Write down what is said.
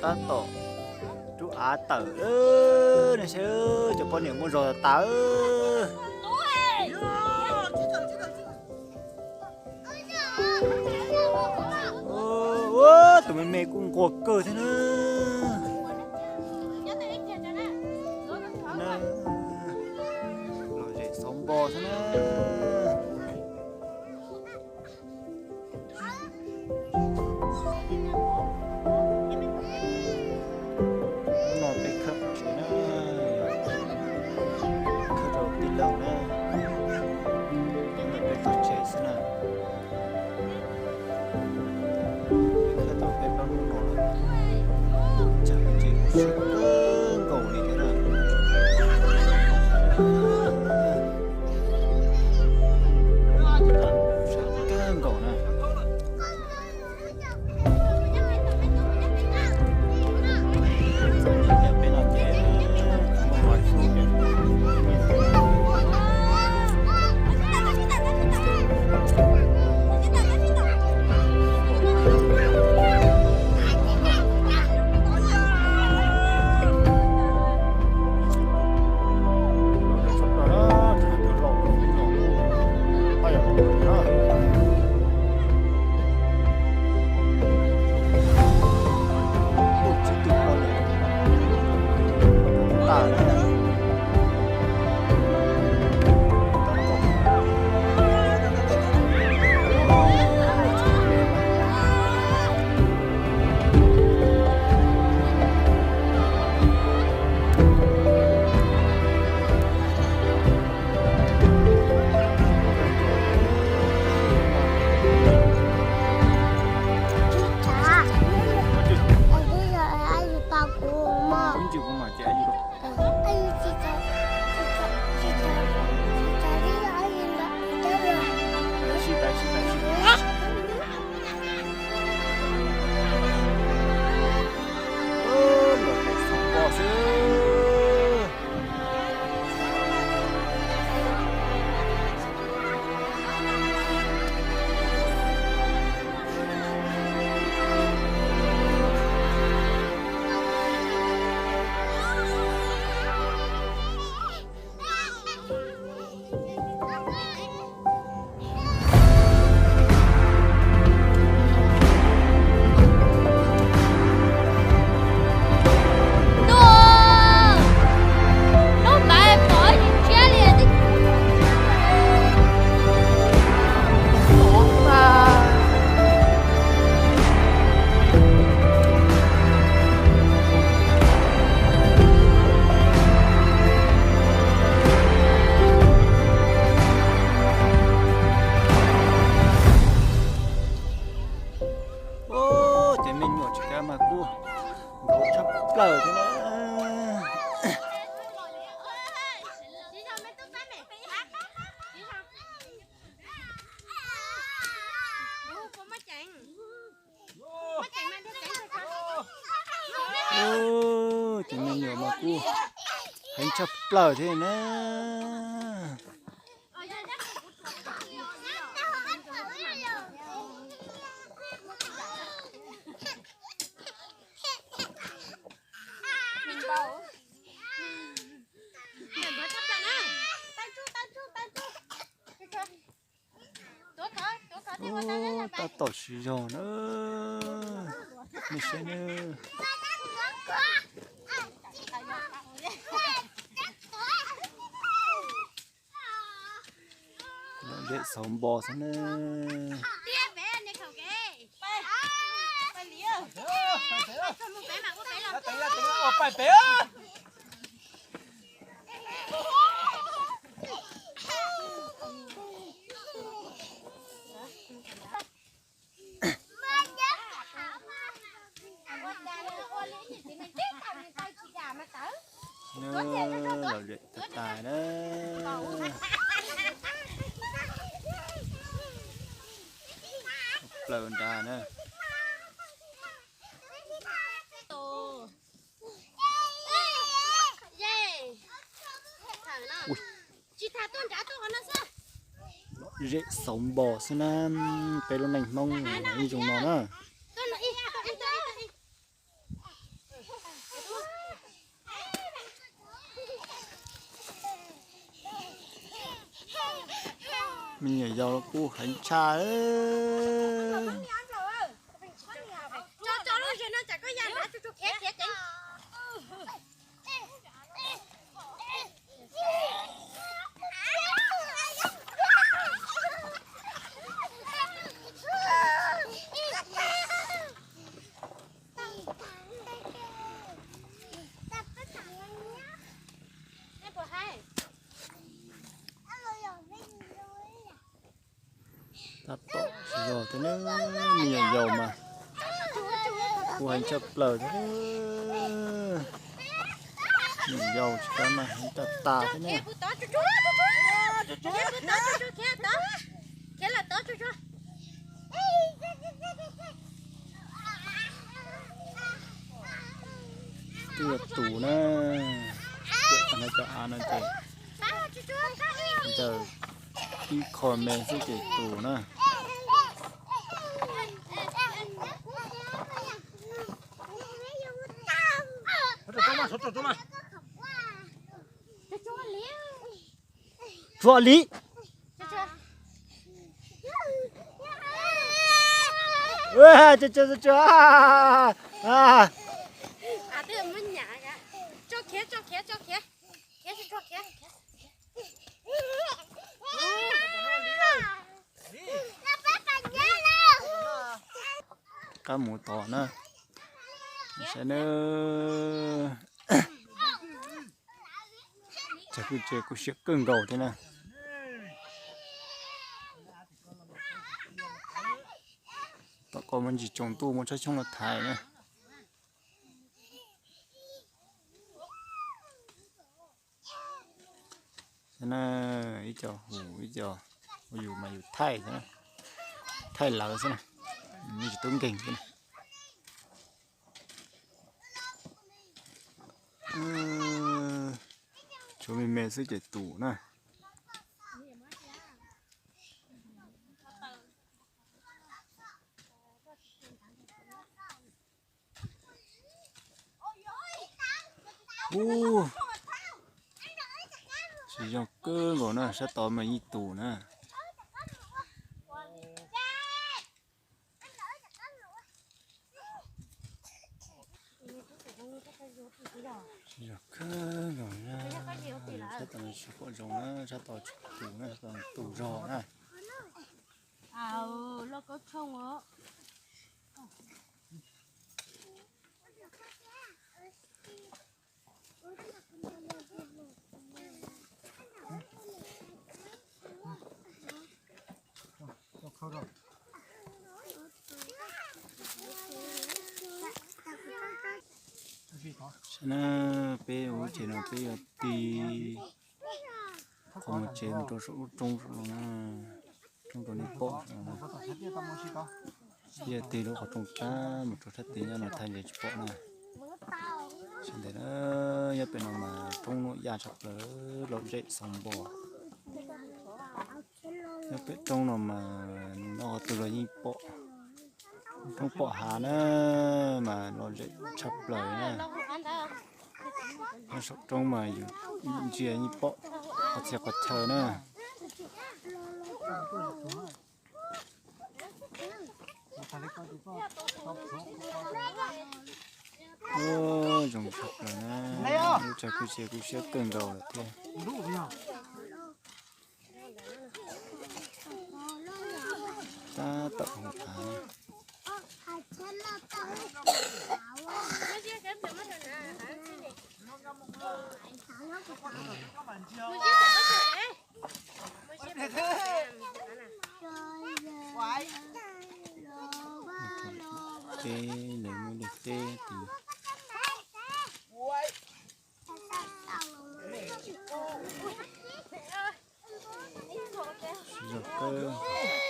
Tab tom rub av tawm, nej saib cov poj niam muaj zog tas. Ua tus me me kuj nquag kawg thiab na. Lom zem xauv npo xwb na. Hnub no peb khawb tsev na, khawb rau tij laug na, peb no peb tog tsev xwb na. Peb khawb tau peb plaub hnub no lawm, tsam no ces kuj sab kawg nkaus li thiab na. Sab kawg nkaus na. Ces me nyuam tsis kav mas kuj nkaus tshaj plaws thiab na. Ces me nyuam mas kuj heev tshaj plaws thiab na. Tab tom siv zog na, nej saib na. Lom zem xauv npo xwb na. Lom zem tag tag na. Plaws nrad na. Lom zem xauv npo xwb na, peb lub neej Hmoob ib zoo no na. Me nyuam yaus los kuj heev tshaj. Tab tom tsis zog thiab na, me nyuam yaus mas kuj heev tshaj plaws thiab. Me nyuam yaus tsis tas mas heev tas tas thiab na. Twb yog tus na, cov av no ces ntawm ib qho me xwb ces tus na. Tsuag li. Qab mus tod na. Saib na. Tsag kwj tse kuj siab kawg nkaus thiab na. Tom ko muaj ntsis tsaus ntuj muaj tsob xyoob los thaiv na. Xwb na, ib co hu ib co hu yus mas yus thaij xwb na, thaij lawv xwb na, yeej tsis tub nkeeg xwb na. Tshuav me me xwb ces tus na. Ub, tsis zoo kawg nkaus na, sab tod mas yeej tus na. Tsis zoo kawg nkaus na, sab tod tsis pom zoo na, sab tod tsis tus na, sab tod tus zog na. Saib na, peb ua tsev no peb yuav tig qhov muag tsev mus rau saum lub roob saud na, roob rau nej pom saud na. Peb yuav tig lub qhov rooj tab mus rau sab tid nyob no thaij ntshe tsis pom na. Sawv ntawd na, nyob pem no mas roob nuam yaj tshaj plaws, lom zem xoo npo. Nyob pem roob no mas noj qhov twg los yeej pom, roob pom hav na, mas lom zem tshaj plaws na. Nyob saum roob mas yus ntsia yeej pom qhov txhia qhov chaw na. Ub, zoo tshaj plaws na, lub tsag kwj tse kuj siab kawg nkaus lawm thiab. Tab tom hu av. Teb, lawv muaj dej teb tid. Zoo kawg.